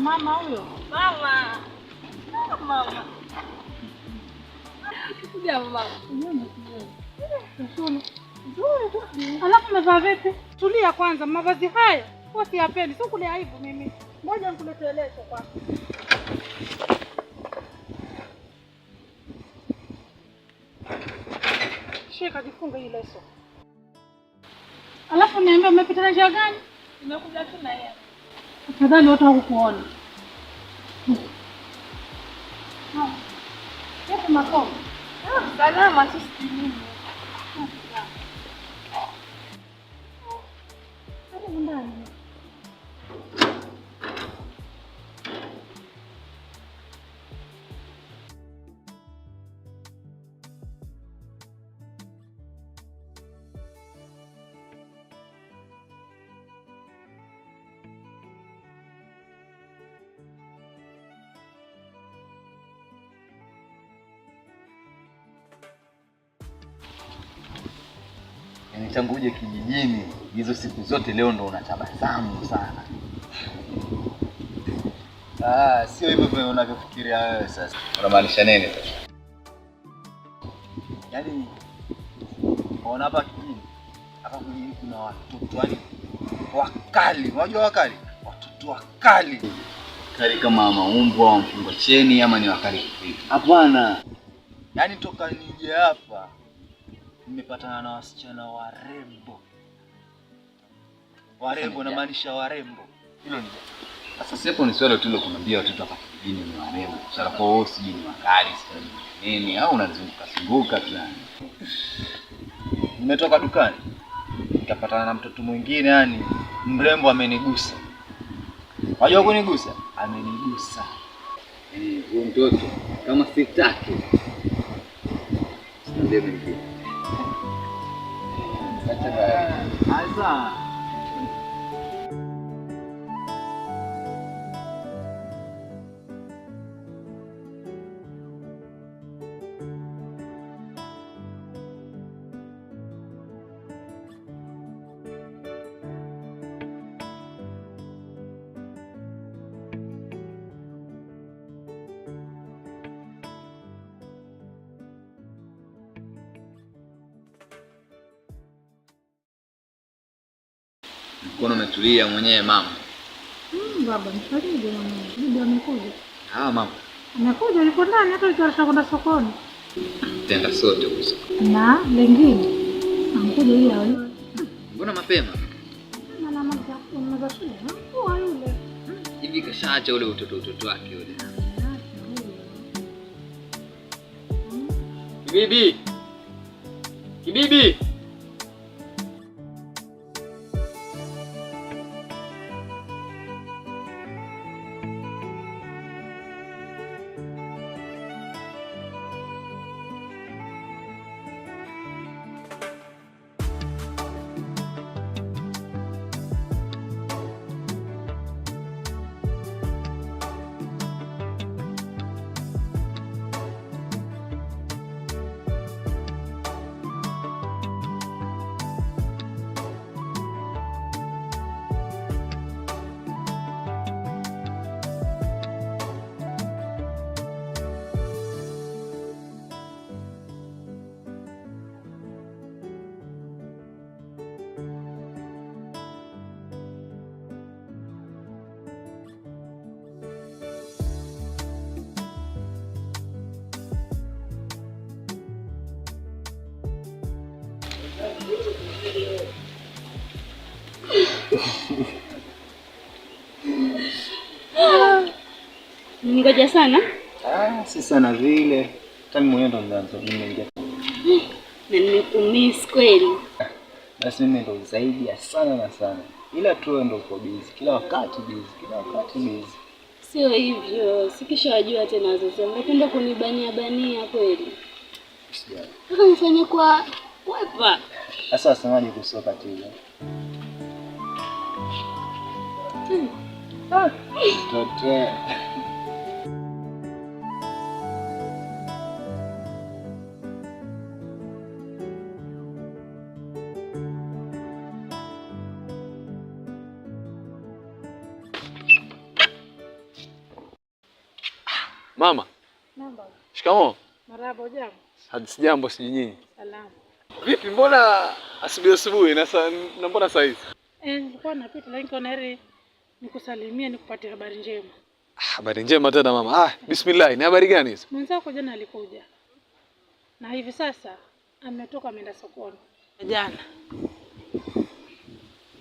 Mama huyo. Mama. Mama. Jambo mama. Alafu umevaa vipi? Tulia kwanza, mavazi haya huwa siyapendi, sio kule aibu mimi. Ngoja nikuletee leso kwanza. Shika, jifunge hii leso. Alafu niambie umepita na njia gani? Nimekuja tu na yeye. Afadhali watu hawakukuona. Yesu masomo. Salama tu sijui. Karibu ndani. Yaani tangu uje kijijini hizo siku zote leo ndo unatabasamu sana. Ah, sio hivyo vile unavyofikiria wewe sasa. Unamaanisha nini sasa? Yaani unaona hapa kijijini, hapa kijijini kuna watoto yaani wakali, unajua wakali? Watoto wakali. Wakali kama maumbwa wa mfungo cheni ama ni wakali vipi? Hapana. Yaani toka nije hapa nimepatana na wasichana warembo. Warembo namaanisha warembo. Hilo ni sasa sipo ni swala tu la kumwambia watoto hapa kijijini ni warembo. Sasa kwa wao sijui ni wakali, sijui ni nini au unazunguka zunguka tu yani. Nimetoka dukani nikapatana na mtoto mwingine yani mrembo amenigusa. Unajua kunigusa? Amenigusa. Eh, huyo mtoto kama sitaki. Sitambie mwingine. Sasa mkono umetulia mwenyewe mama. Baba, mfariji mwanangu. Bibi amekuja. Ah, mama. Amekuja, yuko ndani hata ikiwa kwenda sokoni. Tenda sote huko. Na lengine. Amekuja ili awe. Mbona mapema? Na mama za shule. Kwa yule. Hivi kashaacha ule utoto utoto wake ule. Kibibi. Kibibi. Ngoja sana. Ah, si sana vile. Hata mimi mwenyewe ndo nilianza nimeingia. Na nimekumiss kweli. Basi mimi ndo zaidi ya sana na sana. Ila tu wewe ndo uko busy. Kila wakati busy, kila wakati busy. Sio hivyo, sikishawajua tena wazazi wangu. Napenda kunibania bania kweli. Usijali. Sasa nifanye kwa wepa. Sasa wasemaje kuhusu wakati huo? Toto. Mama. Naam baba. Shikamoo. Marhaba, hujambo? Sijambo, sijui nyinyi. Salama. Vipi, mbona asubuhi asubuhi na mbona saa hizi? Nilikuwa napita lakini nikaona heri nikusalimie nikupatie habari njema. Habari njema tena mama. Bismillah, ni habari gani hizo? Mwenzako jana alikuja. Na hivi sasa ametoka ameenda sokoni. Jana.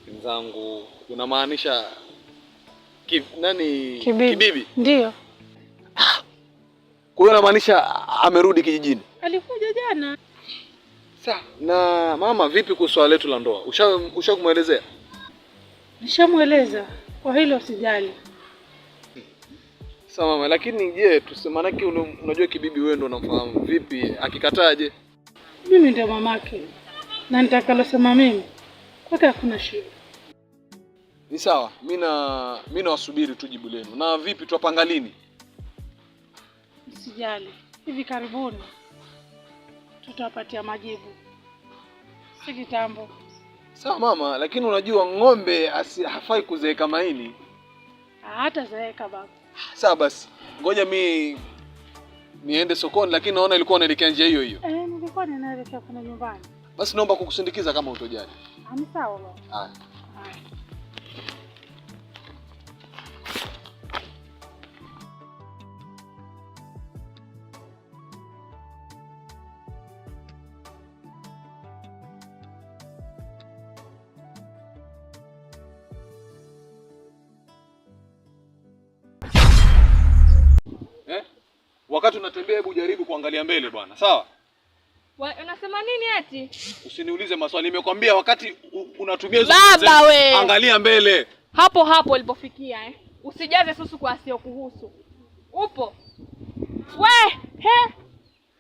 Mwenzangu, unamaanisha nani? Kibibi. Kibibi? Ndio. Kwa hiyo unamaanisha amerudi kijijini? Alikuja jana. Sawa. Na mama, vipi kuhusu swala letu la ndoa? Usha kumuelezea? Nishamueleza. Kwa hilo usijali. Sawa mama, lakini je, maanake unajua Kibibi wewe ndo unamfahamu. Vipi akikataje? Mimi ndio mamake. Na nitakalosema mimi kwake hakuna shida. Ni sawa. Mimi nawasubiri tu jibu lenu. Na vipi twapanga lini? Usijali. Hivi karibuni tutawapatia majibu. Si kitambo. Sawa mama, lakini unajua ng'ombe hafai kuzeeka maini. Hata zeeka baba. Sawa basi. Ngoja mi niende sokoni, lakini naona ilikuwa unaelekea njia hiyo hiyo. Nilikuwa ninaelekea kuna nyumbani. Basi naomba kukusindikiza kama utojali. Ni sawa baba. Haya. Haya. Wakati unatembea hebu jaribu kuangalia mbele bwana, sawa? Unasema nini eti? Usiniulize maswali, nimekwambia wakati unatumia hizo Baba we. Angalia mbele. Hapo hapo ulipofikia Usijaze susu kwa asiyokuhusu. Upo? We, he.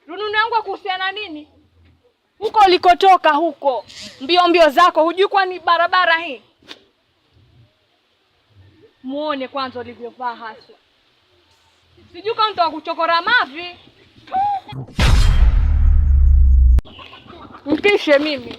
Rununu yangu kuhusiana nini? Huko ulikotoka huko. Mbio mbio zako, hujui kwa ni barabara hii. Muone kwanza ulivyovaa haswa. Sijui kama mtu kuchokora mavi. Mpishe mimi.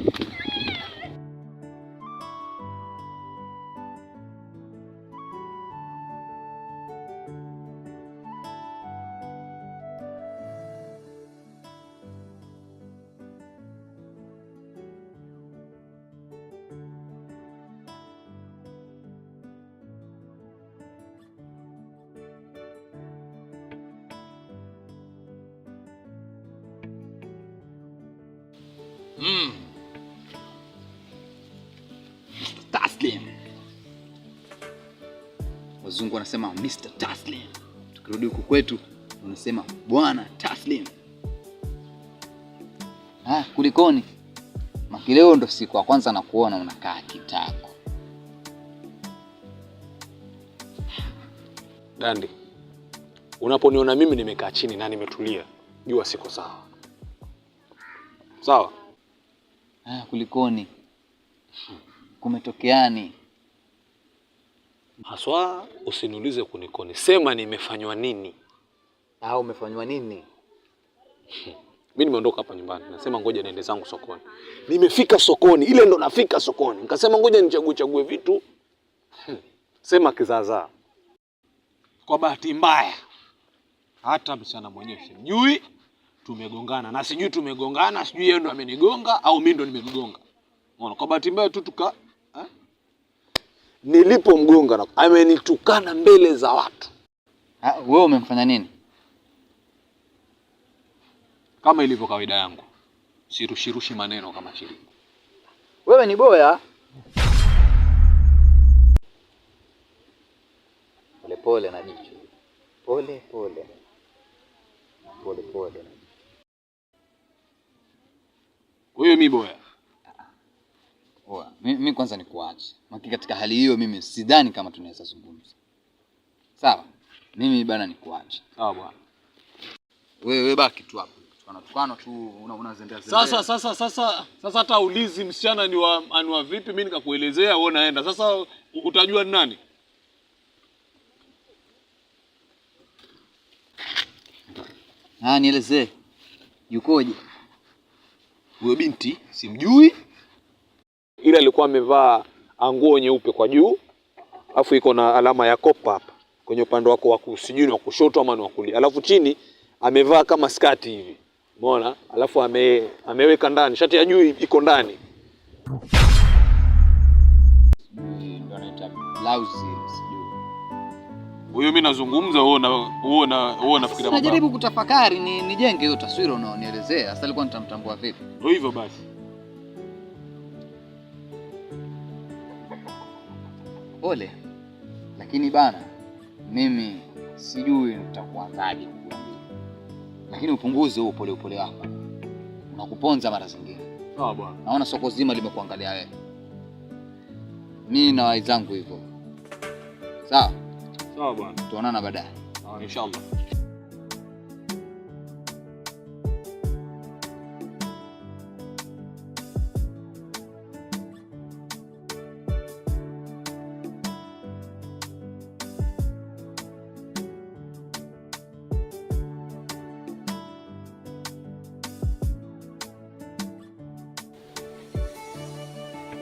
Taslim. Wazungu wanasema Mr. Taslim. Tukirudi huku kwetu wanasema Bwana Taslim. Kulikoni? Makileo ndo siku ya kwanza na kuona unakaa kitako. Dandi, unaponiona mimi nimekaa chini na nimetulia, jua siko sawa. Sawa? Kulikoni? Kumetokeani? Haswa usiniulize kunikoni. Sema nimefanywa nini? Umefanywa nini? Mimi nimeondoka hapa nyumbani. Nasema ngoja niende zangu sokoni. Nimefika sokoni, ile ndo nafika sokoni. Nikasema ngoja nichague chague vitu. Sema kizaazaa. Kwa bahati mbaya hata msichana mwenyewe simjui, tumegongana. Na sijui tumegongana, sijui yeye ndo amenigonga au mimi ndo nimemgonga. Unaona, kwa bahati mbaya tu tuka nilipomgonga na amenitukana mbele za watu. Wewe umemfanya nini? Kama ilivyo kawaida yangu, sirushirushi maneno kama shilingi. Wewe ni boya. Pole pole na jicho. Pole pole. Pole pole. Kwa hiyo mimi boya. Oa, mimi kwanza nikuache. Maki katika hali hiyo mimi sidhani kama tunaweza zungumza. Sawa? Mimi bana nikuache. Sawa bwana. Wewe baki tu hapo. Tukana tu unazembea zembea. Sasa hata ulizi msichana ni wa vipi, mimi nikakuelezea wewe unaenda. Sasa utajua ni nani? Nielezee. Yukoje? Huyo binti simjui. Ila alikuwa amevaa nguo nyeupe kwa juu, afu iko na alama ya kopa hapa. Kwenye upande wako wa sijui wa kushoto ama ni wa kulia. Alafu chini amevaa kama skati hivi. Umeona? Alafu ameweka ndani, shati ya juu iko ndani. Ndio anaita blouse sijui. Huyo mimi nazungumza, wewe unafikiria mambo. Najaribu kutafakari nijenge hiyo taswira unaonielezea. Sasa alikuwa nitamtambua vipi? Ndio hivyo basi. Pole. Lakini bana, mimi sijui nitakuanzaje kukuambia. Lakini upunguze huo pole upole wako. Unakuponza mara zingine. Sawa bwana. Naona soko zima limekuangalia wewe. Mimi na wenzangu hivyo. Sawa? Sawa bwana. Tuonana baadaye. Sawa inshallah.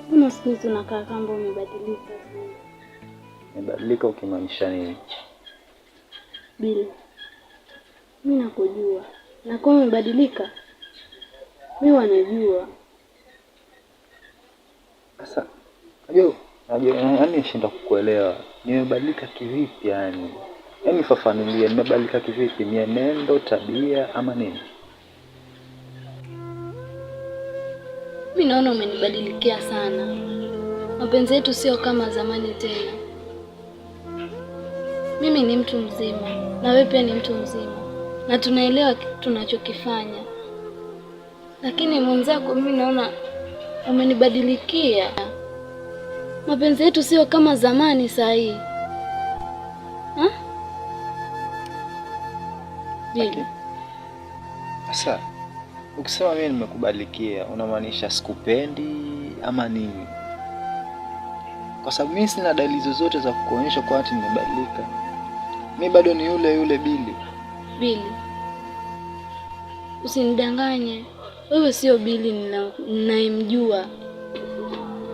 Mbona siku hizi unakaa kama umebadilika sana? Nimebadilika ukimaanisha nini? Bili, mimi nakujua. Na kama umebadilika, mimi wanajua. Sasa unajua yaani nishinda kukuelewa. Nimebadilika kivipi yani? Yaani fafanulie, nimebadilika kivipi? Mienendo, tabia ama nini? Mimi naona umenibadilikia sana. Mapenzi yetu sio kama zamani tena. Mimi ni mtu mzima na wewe pia ni mtu mzima, na tunaelewa tunachokifanya. Lakini mwenzako, mimi naona umenibadilikia. Mapenzi yetu sio kama zamani saa hii. Ha? Bili. Sasa ukisema mimi nimekubalikia unamaanisha sikupendi ama nini? Kwa sababu mimi sina dalili zozote za kukuonyesha kwa ati nimebadilika. Mimi bado ni yule yule Bili. Bili, usinidanganye. Wewe sio Bili ninayemjua.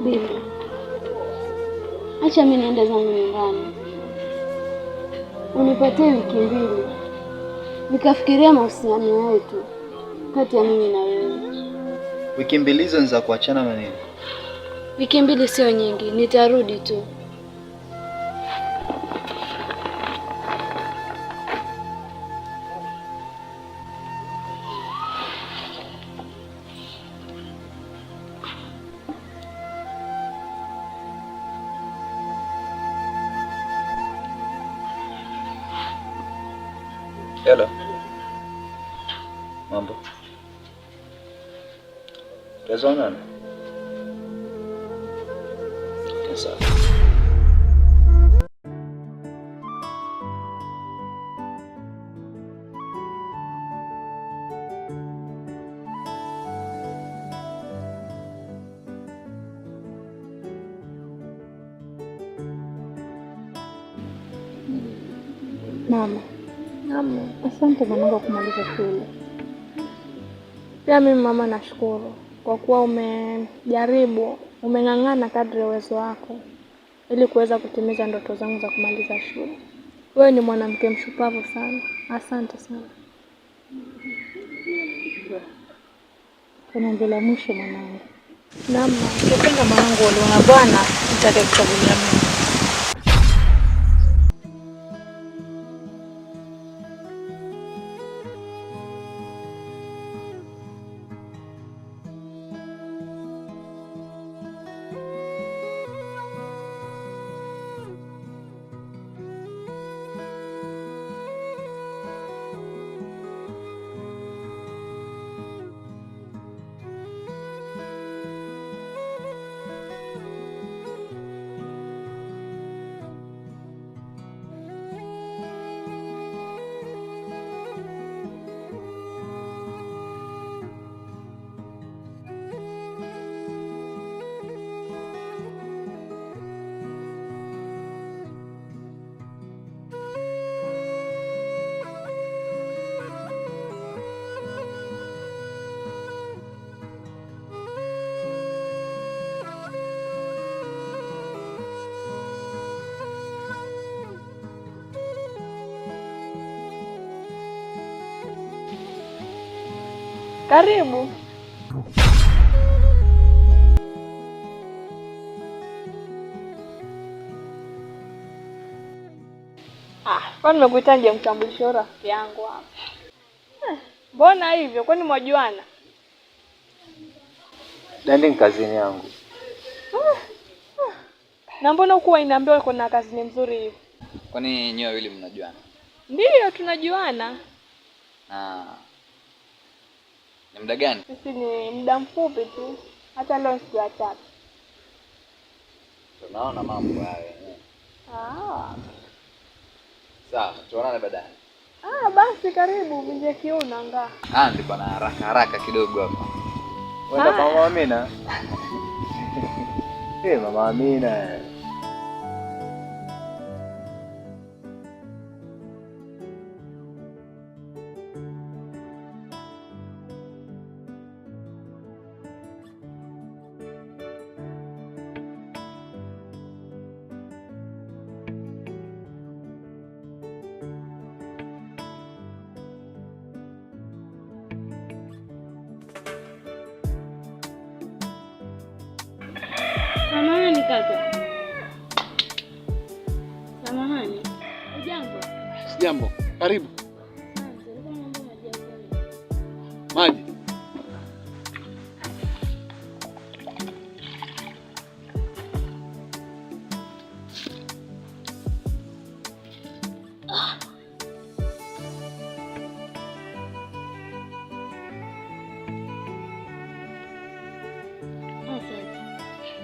Bili, acha mimi niende zangu nyumbani. Unipatie wiki 2 nikafikiria mahusiano yetu kati ya mimi na wewe. Wiki 2 hizo ni za kuachana maneno. Wiki 2 sio nyingi, nitarudi tu. Hello. Mambo. Tunaonana. Sawa. Mama. Naam. Asante mwanangu kumaliza shule. Pia mimi mama nashukuru kwa kuwa umejaribu, umeng'ang'ana kadri ya uwezo wako ili kuweza kutimiza ndoto zangu za kumaliza shule. Wewe ni mwanamke mshupavu sana. Asante sana. Kuna ombi la mwisho mwanangu. Naam, ningependa mwanangu uliona bwana nitakaye kuchagulia mimi. Karibu. Ah, kwani nimekuita nje mtambulisho rafiki yangu hapa. Mbona hivyo? Kwani mwajuana? Dandi ni kazini yangu. Na mbona huku wainiambia uko na kazini mzuri hivi? Kwani nyewe wawili mnajuana? Ndiyo, tunajuana. Ah. Ni muda gani? Sisi ni muda mfupi tu. Hata leo siku ya tatu. Tunaona mambo hayo. Ah. Sawa, tuonane baadaye. Ah, basi karibu vunje kiuno anga. Ah, ndipo na haraka haraka kidogo hapa. Wenda kwa Mama Amina. Eh, Mama Amina. Samahani kaka. Samahani. Hujambo? Sijambo. Karibu. Maji.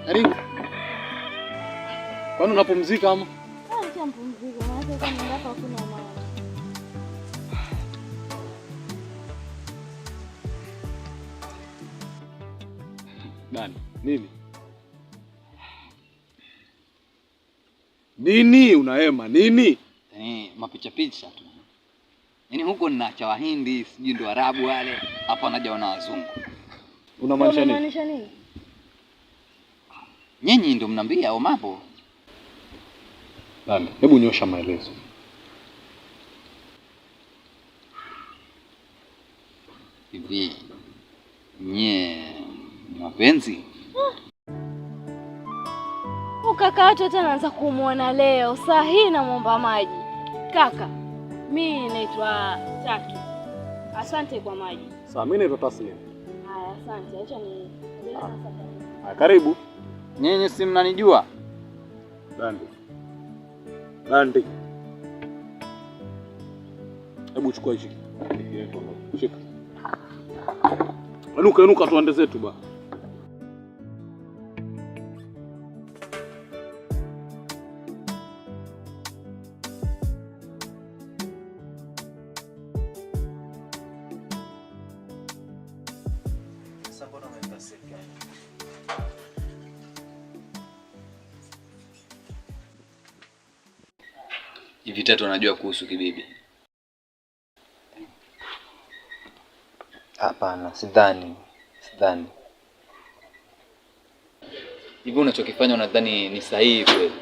Karibu. Kwani unapumzika ama? Acha mpumzike, maana kama hapa hakuna maana. Dani, nini? Nini unahema nini? Yaani mapicha picha tu. Yaani huko ninaacha Wahindi, sijui ndo Arabu wale, hapa wanaja wana wazungu. Unamaanisha nini? Unamaanisha nini? Nyinyi ndio mnaambia au mambo? Dani, hebu nyosha maelezo. Hivi nye ni wapenzi? Kaka watu wote anaanza kumuona leo. Saa hii namuomba maji. Kaka, mimi naitwa Tatu. Asante kwa maji. Sawa, mimi naitwa Taslim. Haya, asante. Acha ni Haya, karibu. Nyinyi si mnanijua? Dandi. Dandi. Hebu chukua hichi. Shika. Inuka, inuka tuende zetu ba. Sasa mbona umekasirika? Hivi Tatu anajua kuhusu Kibibi? Hapana, sidhani. Sidhani. Hivi unachokifanya unadhani ni sahihi kweli?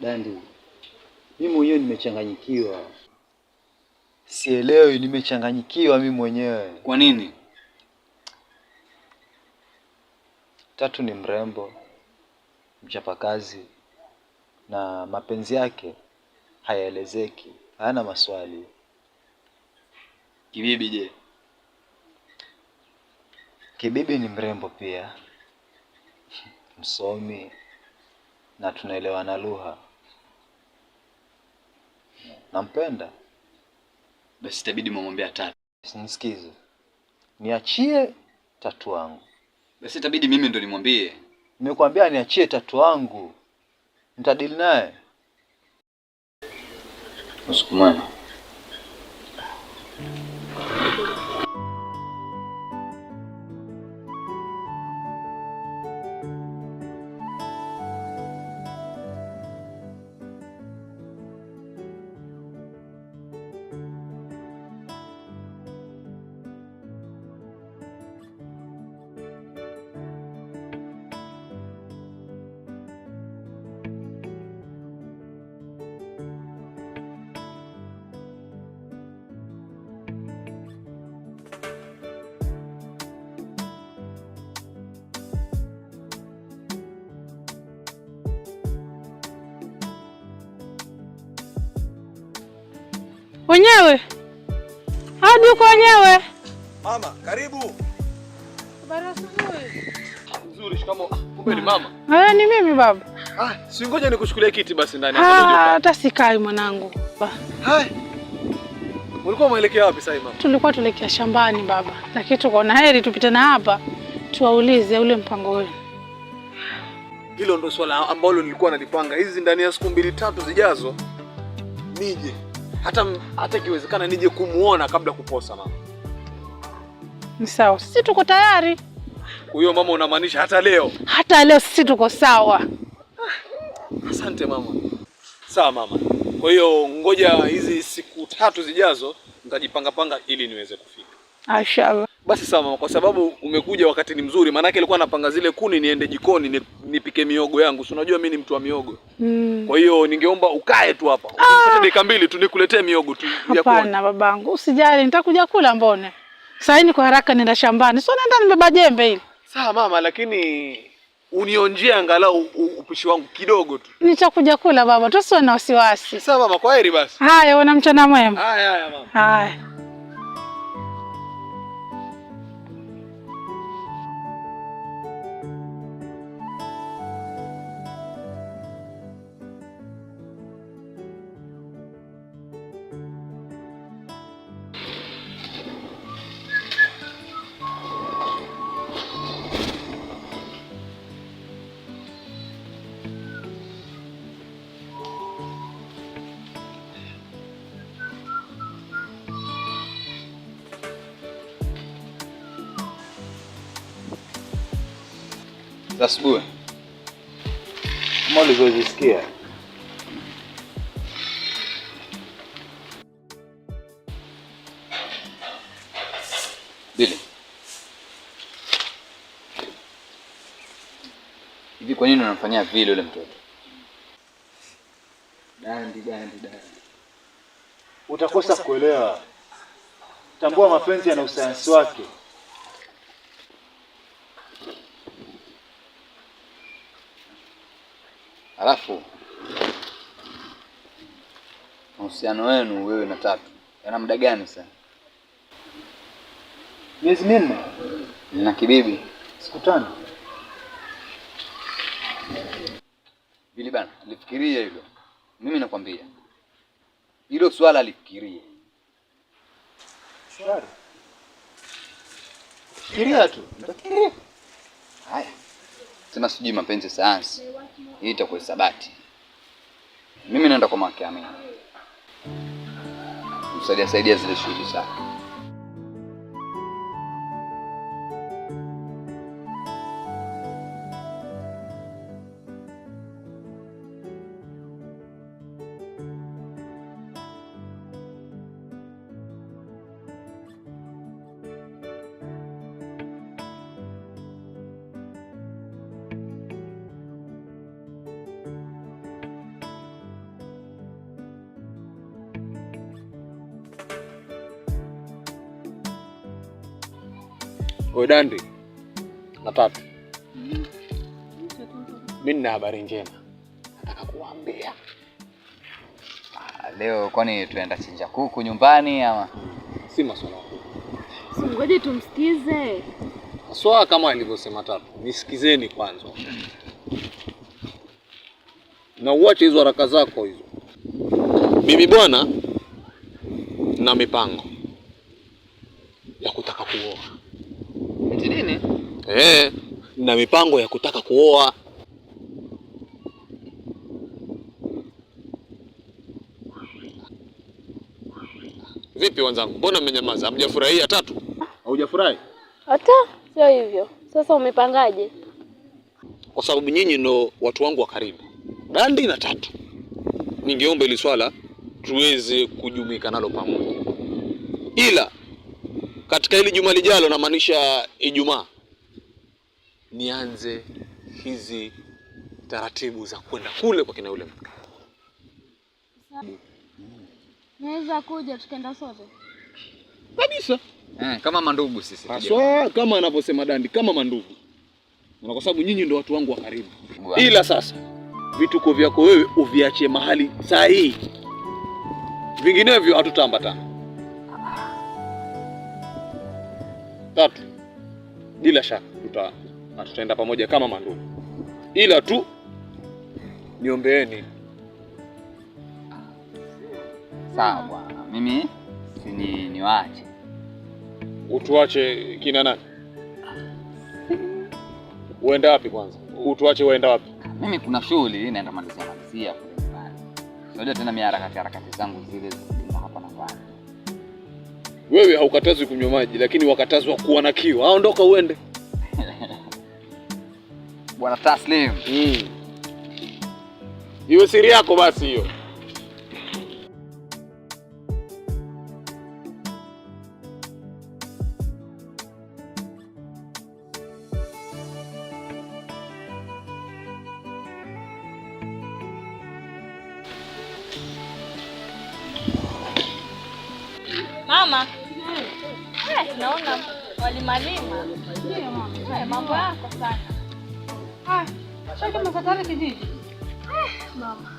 Dandi, mimi mwenyewe nimechanganyikiwa. Sielewi, nimechanganyikiwa mimi mwenyewe. Kwa nini? Tatu ni mrembo, mchapakazi, na mapenzi yake hayaelezeki, hayana maswali. Kibibi je? Kibibi ni mrembo pia, msomi na tunaelewana lugha. Nampenda. Basi itabidi mwambie Tatu. Nisikize, niachie Tatu wangu. Basi itabidi mimi ndo nimwambie. Nimekuambia niachie Tatu wangu, nitadili naye. Usikumane. Wenyewe. Hadi uko wenyewe. Mama, karibu. Habari asubuhi. Nzuri, shikamoo. Kumbe ni mama. Ni mimi baba. Si ngoja nikuchukulie kiti basi ndani. Hata sikai mwanangu. Hai. Ulikuwa umeelekea wapi sasa mama? Tulikuwa tuelekea shambani baba, lakini tukaona heri tupite na hapa tuwaulize ule mpango wenu. Hilo ndo swala ambalo nilikuwa nalipanga hizi ndani ya siku 2-3 zijazo nije. Hata ikiwezekana nije kumuona kabla kuposa mama. Ni sawa. Sisi tuko tayari. Huyo mama unamaanisha hata leo? Hata leo sisi tuko sawa. Asante mama. Sawa mama. Kwa hiyo ngoja hizi siku 3 zijazo nitajipanga panga ili niweze kufika. Inshallah. Basi sawa mama, kwa sababu umekuja wakati ni mzuri, maana yake nilikuwa napanga zile kuni niende jikoni nipike miogo yangu. Si unajua mimi ni mtu wa miogo. Kwa hiyo ningeomba ukae tu hapa. Upate dakika 2 tu nikuletee miogo tu ya kula. Hapana babangu, usijali, nitakuja kula mbone. Sasa ni kwa haraka nenda shambani. Sio naenda nimebeba jembe hili. Sawa mama, lakini unionjie angalau upishi wangu kidogo tu. Nitakuja kula baba, tusiwe na wasiwasi. Sawa mama, kwa heri basi. Haya, una mchana mwema. Haya haya mama. Haya. Asubuhi. Kama ulivyojisikia. Bili. Hivi kwa nini unamfanyia vile yule mtoto? Dandi dandi dandi. Utakosa kuelewa. Tambua mapenzi yana usayansi wake. Alafu mahusiano wenu wewe na Tatu yana muda gani sasa? Miezi 4. Na kibibi siku 5. Bili bana, lifikirie hilo. Mimi nakwambia hilo swala lifikirie. Shwari. Fikiria tu. Nitafikiria. Haya. Sema sijui mapenzi sayansi. Hii itakuwa hisabati. Mimi naenda kwa Mama Amina. Msaidia saidia zile shughuli zake. Oye Dandi na Tatu, mimi nina habari njema nataka kuambia. Leo kwani tunaenda chinja kuku nyumbani ama? Si masuala ya kuku. Si ngoje tumsikize. Swala kama alivyosema Tatu, nisikizeni kwanza. Na uache hizo haraka zako hizo. Mimi bwana na mipango ya kutaka kuoa. Eti nini? Na mipango ya kutaka kuoa. Vipi wenzangu, mbona mmenyamaza? Hamjafurahia Tatu? Haujafurahi? Hata sio hivyo. Sasa umepangaje? Kwa sababu nyinyi ndo watu wangu wa karibu, Dandi na Tatu, ningeomba ili swala tuweze kujumuika nalo pamoja. Ila katika hili juma lijalo, namaanisha Ijumaa, nianze hizi taratibu za kwenda kule kwa kina yule mke. Naweza kuja tukaenda sote. Kabisa. Kama mandugu sisi. Haswa kama anavyosema Dandi, kama mandugu. Na kwa sababu nyinyi ndio watu wangu wa karibu. Bwana. Ila sasa vituko vyako wewe uviache mahali sahihi. Vinginevyo hatutaambatana. Tatu, bila shaka tutaenda pamoja kama mandugu, ila tu niombeeni. Sawa bwana, mimi si niwaache. Utuache kina nani? Uenda wapi kwanza? Utuache uenda wapi? Mimi kuna shughuli naenda malizia malizia kule nyumbani. Unajua tena mimi harakati zangu zile za hapa na pale. Wewe haukatazwi kunywa maji, lakini wakatazwa kuwa na kiu. Aondoka uende. Bwana Taslim. Iwe siri yako basi hiyo. Mama, naona walimalima. Mambo yako sana. Sasa umekatana kijiji? Mama,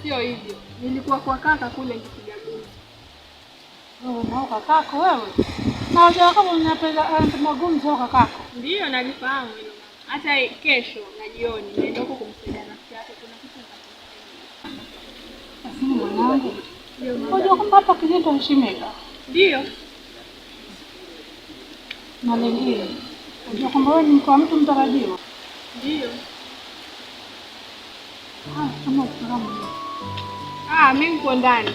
sio hivyo. Nilikuwa kwa kaka kule nikipiga gumzo. Wewe na kakako wewe. Na unajua kama unapenda magumzo kakako. Ndio nalifahamu hilo. Hata kesho na jioni naenda huko kumsaidia rafiki yake, kuna kitu nitamsaidia. Lakini mwanangu, unajua kwamba hapa kijiji tunaheshimika. Ndio. Na lingine, unajua kwamba wewe ni mke wa mtu mtarajiwa. Ndio. Kama ufahamu. Mimi niko ndani.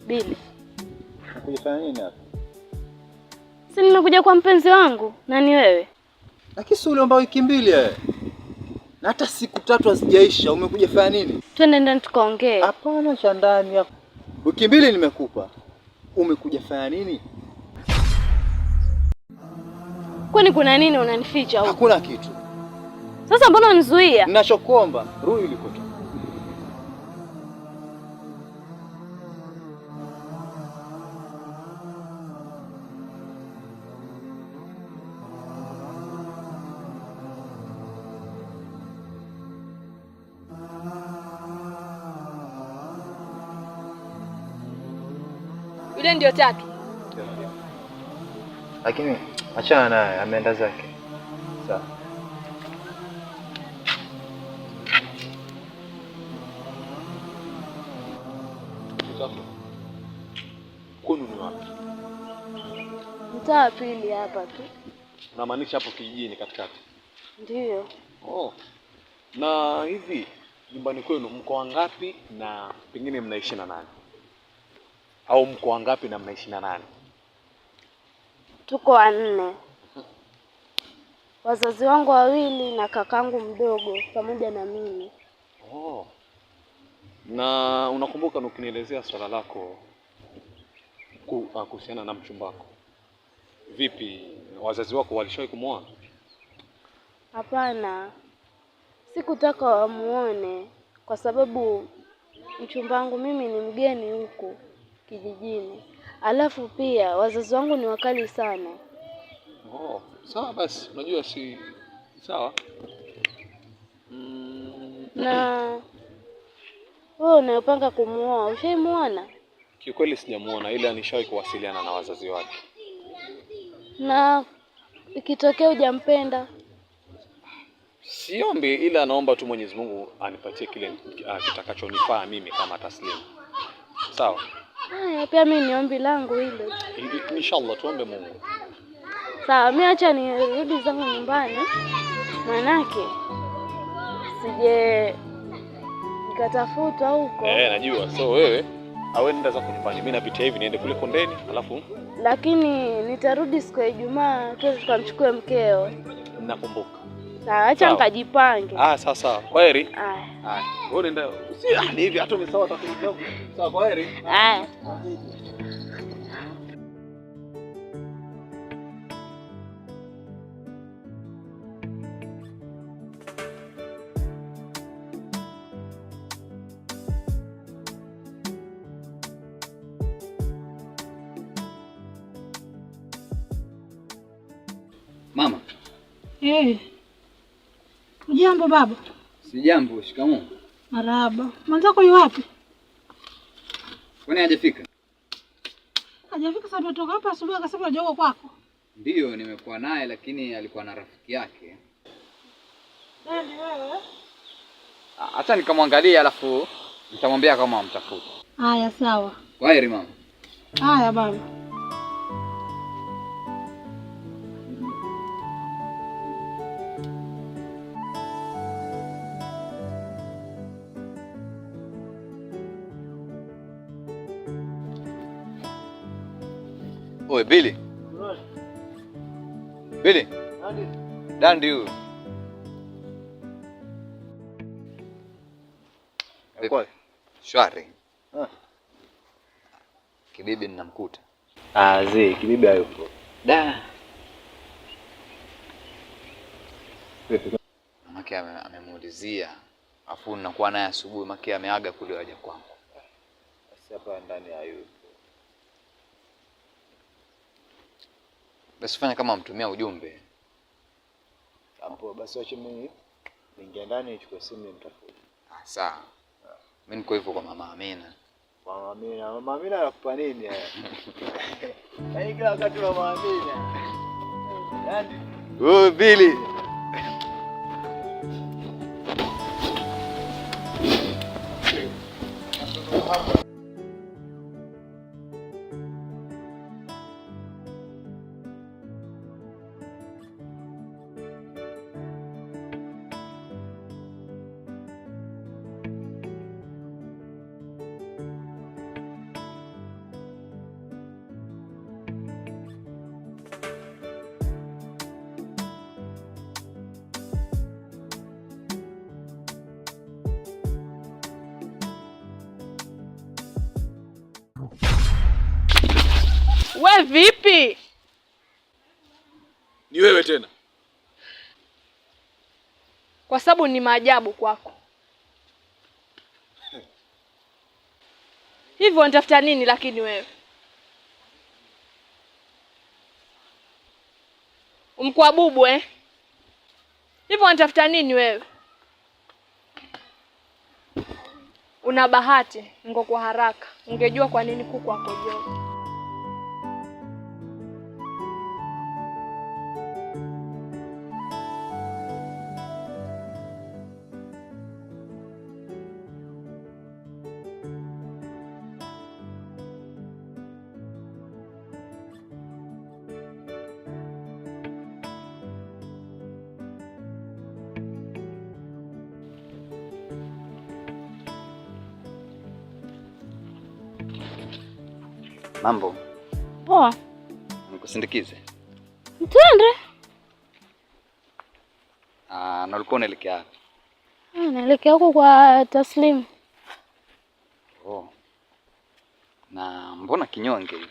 Bili. Unakujifanya nini hapa? Si nimekuja kwa mpenzi wangu. Nani wewe? Lakini si uliomba wiki mbili wewe. Na hata siku 3 hazijaisha, umekuja fanya nini? Twende ndani tukaongee. Hapana cha ndani hapo. Wiki mbili nimekupa. Umekuja fanya nini? Kwani kuna nini unanificha huko? Hakuna kitu. Sasa mbona unanizuia? Ninachokuomba, rudi ulikotoka. Yule ndio Tatu. Lakini achana naye, ameenda zake. Sawa. Kwenu ni wapi? Mtaa wa pili hapa tu. Unamaanisha hapo kijijini katikati? Ndio. Oh. Na hivi nyumbani kwenu mko wangapi na pengine mnaishi na nani? Au mko wangapi na mnaishi na nani? Tuko wanne. Wazazi wangu wawili na kakangu mdogo pamoja na mimi. Oh. Na unakumbuka ukinielezea swala lako kuhusiana na mchumbako. Vipi, wazazi wako walishawahi kumuona? Hapana. Sikutaka wamuone kwa sababu mchumba wangu mimi ni mgeni huku kijijini. Alafu pia wazazi wangu ni wakali sana. Oh, sawa basi, unajua si sawa. Na wewe unayopanga kumuoa, ushaimuona? Kiukweli sijamuona, ila nishawahi kuwasiliana na wazazi wake. Na ikitokea hujampenda? Siombi, ila naomba tu Mwenyezi Mungu anipatie kile kitakachonifaa mimi kama Taslimu. Sawa? Haya, pia mimi ni ombi langu hilo. Inshallah tuombe Mungu. Sawa, mimi acha nirudi zangu nyumbani. Manake sije nikatafutwa huko. Najua. So wewe awe nenda zako nyumbani. Mimi napitia hivi niende kule kondeni, alafu lakini nitarudi siku ya Ijumaa tu tukamchukue mkeo. Nakumbuka. Sawa, acha nikajipange. Ah, sawa sawa. Kwaheri. Haya. Haya. Wewe nenda. Si ni hivi hata umesahau hata kidogo. Sawa, kwaheri. Haya. Mama. Eh. Ujambo baba? Sijambo, shikamoo. Marahaba. Mwenzako yu wapi? Kwani hajafika? Hajafika sasa, tumetoka hapa asubuhi akasema hajaoga kwako. Ndiyo, nimekuwa naye lakini alikuwa na rafiki yake. Nani wewe? Acha nikamwangalia alafu nitamwambia kama amtafuta. Haya sawa. Kwaheri mama. Haya baba. Oe, Billy. Billy. Dandi huyu. Shwari. Kibibi ninamkuta. Ah, zi, kibibi hayupo. Da. Mamake amemuulizia. Afu ninakuwa naye asubuhi, mamake ameaga kule waje kwangu. Basi hapa ndani hayupo. Basi fanya kama mtumia ujumbe. Hapo basi wacha mimi niingie ndani nichukue simu nimtafute. Ah, sawa. Mimi niko hivyo kwa Mama Amina. Mama Amina, Mama Amina anakupa nini haya? Yaani kila wakati Mama Amina. Yaani wewe Billy. We vipi? Ni wewe tena? Kwa sababu ni maajabu kwako. Hivyo unatafuta nini lakini wewe? Umkuwa bubu eh? Hivyo unatafuta nini wewe? Una bahati ngo kwa haraka. Ungejua kwa nini kuku akojoa. Mambo. Poa. Nikusindikize? Twende. Ah, na ulikuwa unaelekea wapi? Naelekea huko kwa Taslim. Oh. Na mbona kinyonge hivi?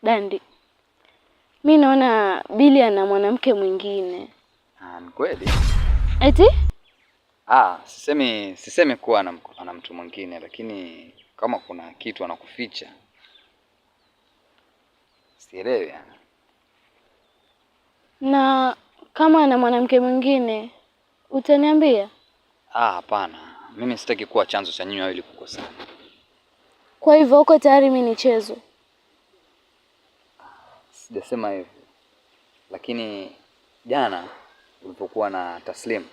Dandi. Mimi naona Billy ana mwanamke mwingine. Ah, ni kweli? Eti? Ah, sisemi kuwa ana mtu mwingine, lakini kama kuna kitu anakuficha. Sielewi yani. Na kama ana mwanamke mwingine utaniambia? Ah, hapana. Mimi sitaki kuwa chanzo cha nyinyi wawili kukosana. Kwa hivyo uko tayari mimi nichezwe? Sijasema hivyo. Lakini jana ulipokuwa na Taslim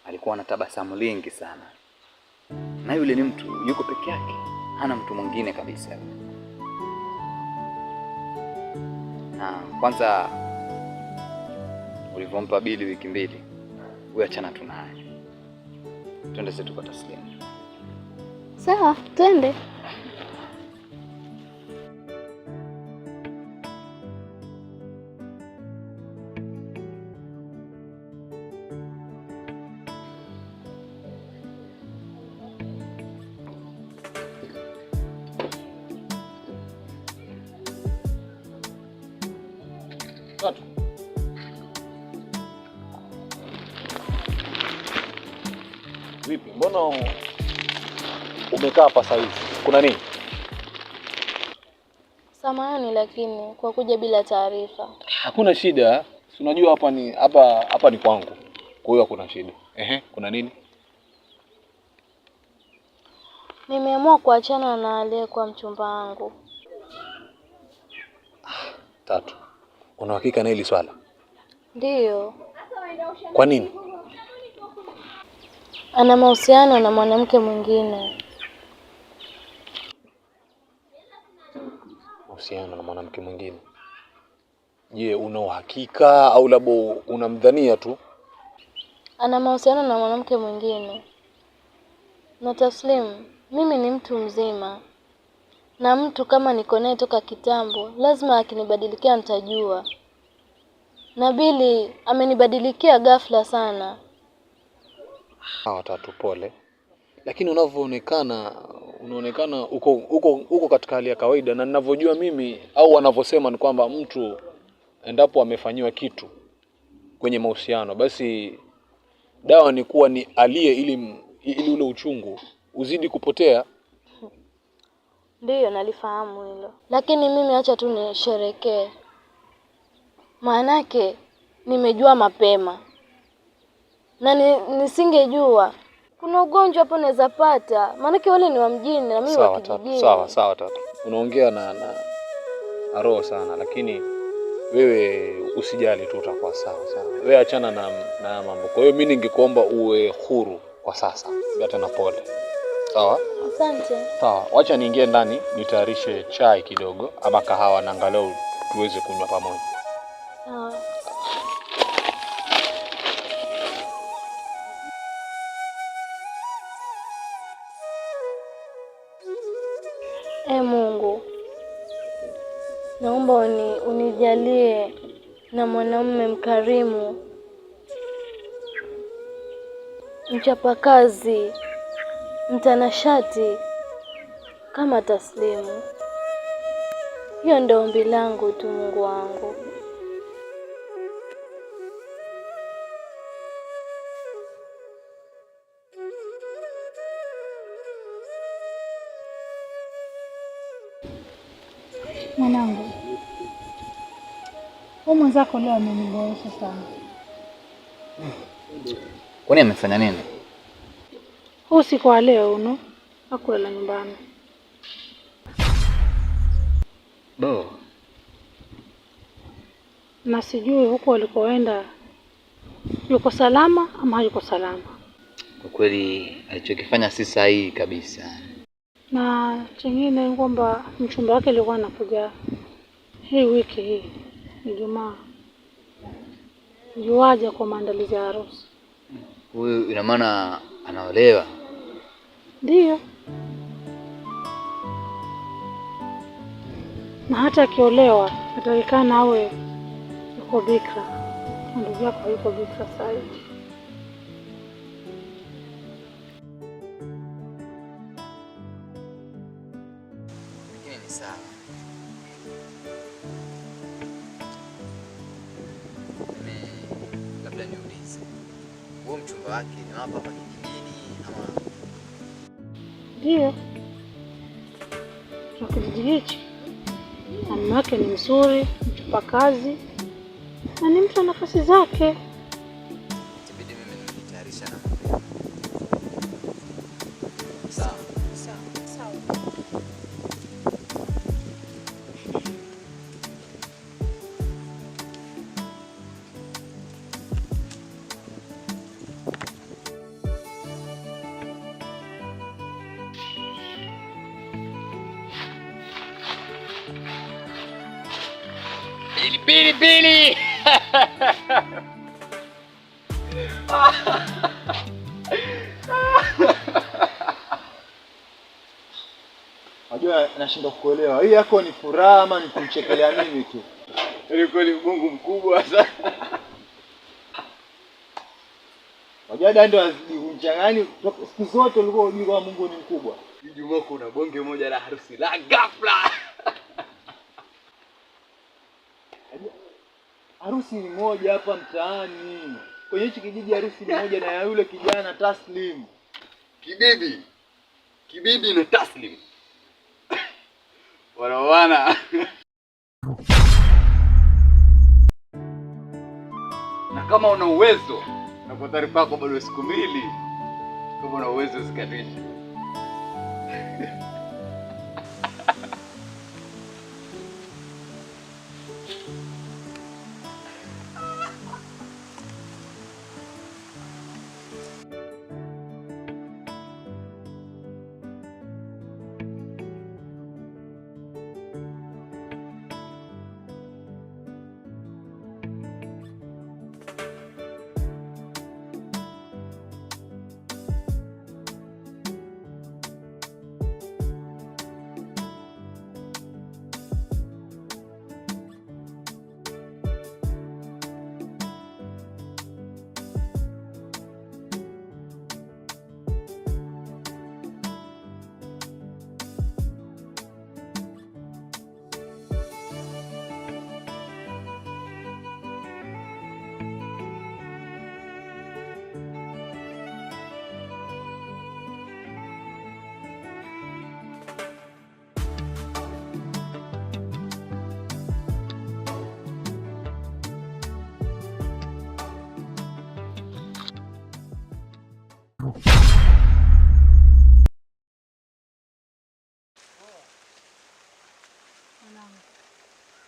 alikuwa na tabasamu lingi sana. Na yule ni mtu yuko peke yake, hana mtu mwingine kabisa. Na kwanza ulivompa Bili wiki mbili, huyu achana tu naye. Twende zetu kwa Taslim. Sawa, twende. Vipi? Mbona umekaa hapa sasa hivi? Kuna nini? Samahani lakini kwa kuja bila taarifa. Hakuna shida. Si unajua hapa ni hapa hapa ni kwangu. Kwa hiyo hakuna shida. Ehe, kuna nini? Nimeamua kuachana na aliyekuwa mchumba wangu. Tatu. Una hakika na hili swala? Ndiyo. Kwa nini? Ana mahusiano na mwanamke mwingine. Mahusiano na mwanamke mwingine? Je, una uhakika au labda unamdhania tu? Ana mahusiano na mwanamke mwingine. Na Taslimu, mimi ni mtu mzima, na mtu kama niko naye toka kitambo, lazima akinibadilikia nitajua. Nabili amenibadilikia ghafla sana. Hawa Tatu, pole, lakini unavyoonekana unaonekana uko katika hali ya kawaida, na ninavyojua mimi au wanavyosema ni kwamba mtu endapo amefanyiwa kitu kwenye mahusiano, basi dawa ni kuwa ni alie ili ule uchungu uzidi kupotea. Ndiyo, nalifahamu hilo, lakini mimi acha tu nisherekee, maanake nimejua mapema na nisingejua kuna ugonjwa hapo naweza pata, maanake wale ni wa mjini na mimi wa kijijini. Sawa sawa Tatu, unaongea na roho sana, lakini wewe usijali tu, utakuwa sawa sawa. Wewe achana na mambo. Kwa hiyo mimi ningekuomba uwe huru kwa sasa, hata na pole. Sawa? Asante. Sawa, wacha niingie ndani nitayarishe chai kidogo ama kahawa na angalau tuweze kunywa pamoja. Sawa. E Mungu, naomba unijalie na mwanamume mkarimu, mchapakazi, mtanashati kama Taslimu. Hiyo ndio ombi langu tu, Mungu wangu. Mwanangu, huyu mwenzako leo ameniboesha sana. Kwani amefanya nini? Huu usiku wa leo uno hakulala nyumbani. Bo. Na sijui huko alikoenda yuko salama ama hayuko salama. Kwa kweli alichokifanya si sahihi kabisa. Na chengine ni kwamba mchumba wake alikuwa anakuja hii wiki hii Ijumaa, yuaja kwa maandalizi ya harusi. Huyu ina maana anaolewa? Ndiyo, na hata akiolewa atakikana awe yuko bikra. Ndugu yako hayuko bikra sasa hivi. Lakini ni sawa. Mimi labda niulize, huo mchumba wake ni hapa hapa kijijini ama? Ndiyo, kwa kijiji hichi. Na mume wake ni mzuri, mchapakazi na ni mtu wa nafasi zake. Itabidi mimi nimejitayarisha na mapema. Sawa. Sawa. Pili pili. Unajua nashindwa kuelewa. Hii yako ni furaha ama ni kumchekelea mimi tu? Ni kweli Mungu mkubwa sana. Unajua dada ndio azidi kumchanganya. Siku zote ulikuwa unajua kwamba Mungu ni mkubwa. Ijumaa kuna bonge moja la harusi la ghafla. Harusi ni moja hapa mtaani. Kwenye hichi kijiji harusi ni moja na ya yule kijana Taslim. Kibibi. Kibibi na Taslim wanaoana. Na kama una uwezo, na kwa taarifa yako bado siku 2, kama una uwezo usikatishe.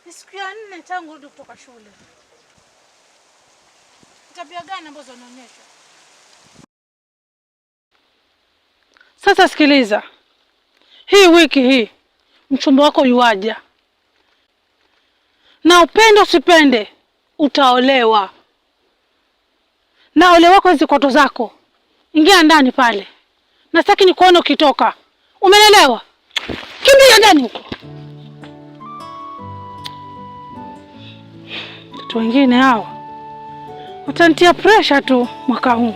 Ni siku ya 4 tangu urudi kutoka shule. Tabia gani ambazo unaonyesha? Sasa sikiliza. Hii wiki hii mchumba wako yuaja. Na upende usipende utaolewa. Na ole wako hizi koto zako. Ingia ndani pale. Na sitaki nikuone ukitoka. Umeelewa? Kimbia ndani huko. Watu wengine hao watanitia pressure tu mwaka huu.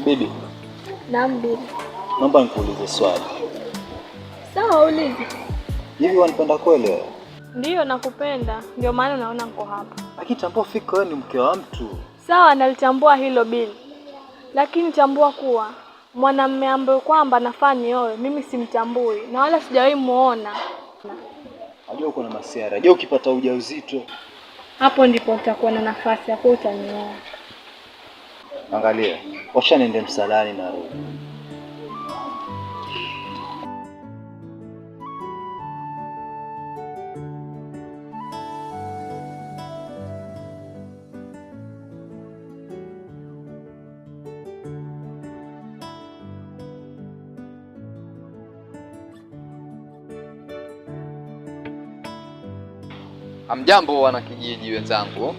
Bibi. Naam bibi. Naomba nikuulize swali. Sawa, uliza. Hivi wanipenda kweli wewe? Ndiyo, nakupenda. Ndio maana unaona niko hapa. Lakini tambua fika wewe ni mke wa mtu. Sawa, nalitambua hilo Bili. Lakini tambua kuwa mwanamume ambaye kwamba nafaa nioe mimi simtambui na wala sijawahi muona. Najua uko na masiara. Je, ukipata ujauzito? Hapo ndipo nitakuwa na nafasi ya kuwa utanioa. Angalia, wacha niende msalani na rudi. Hamjambo wanakijiji wenzangu.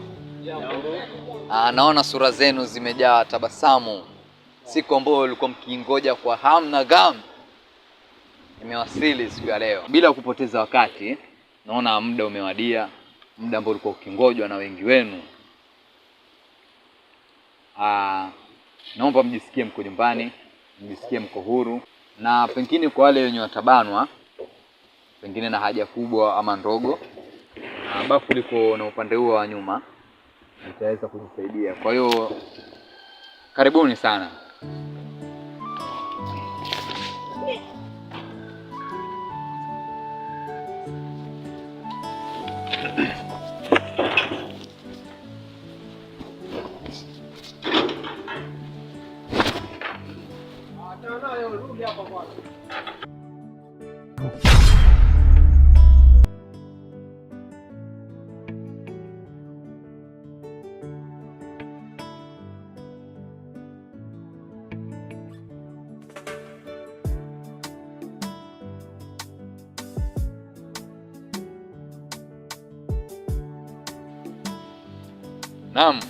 Naona sura zenu zimejaa tabasamu. Siku ambayo ulikuwa mkiingoja kwa hamu na gamu imewasili siku ya leo. Bila kupoteza wakati, naona muda umewadia, muda ambao ulikuwa ukingojwa na wengi wenu. Naomba mjisikie mko nyumbani, mjisikie mko huru, na pengine kwa wale wenye watabanwa, pengine na haja kubwa ama ndogo, bafu liko na upande huo wa nyuma, nitaweza kujisaidia. Kwa hiyo karibuni sana. Naam,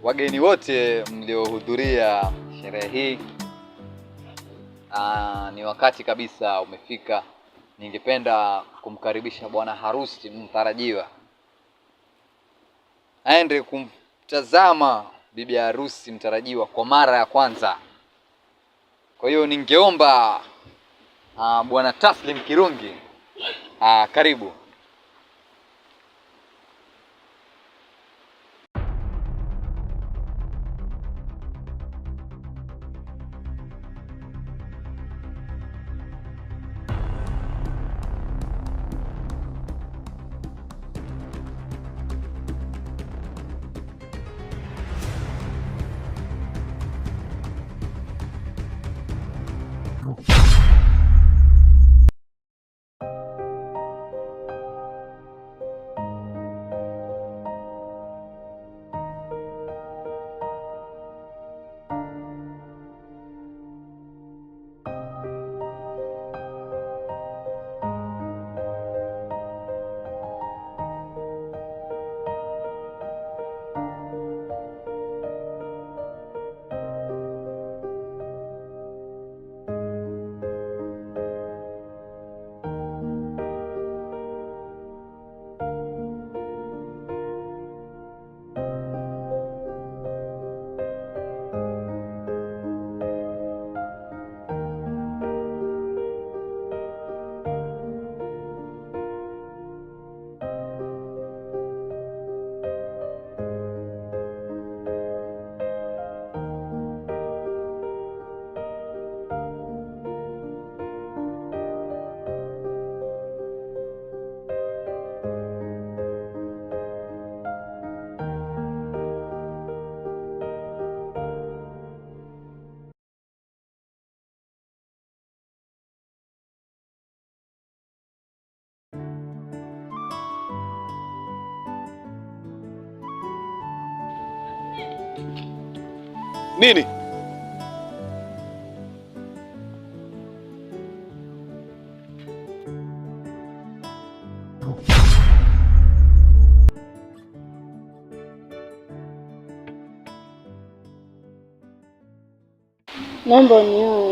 wageni wote mliohudhuria sherehe hii, ni wakati kabisa umefika. Ningependa kumkaribisha bwana harusi mtarajiwa. aende kumtazama bibi harusi mtarajiwa kwa mara ya kwanza. Kwa hiyo ningeomba Bwana Taslim Kirungi, karibu. Nini? Naomba unioe.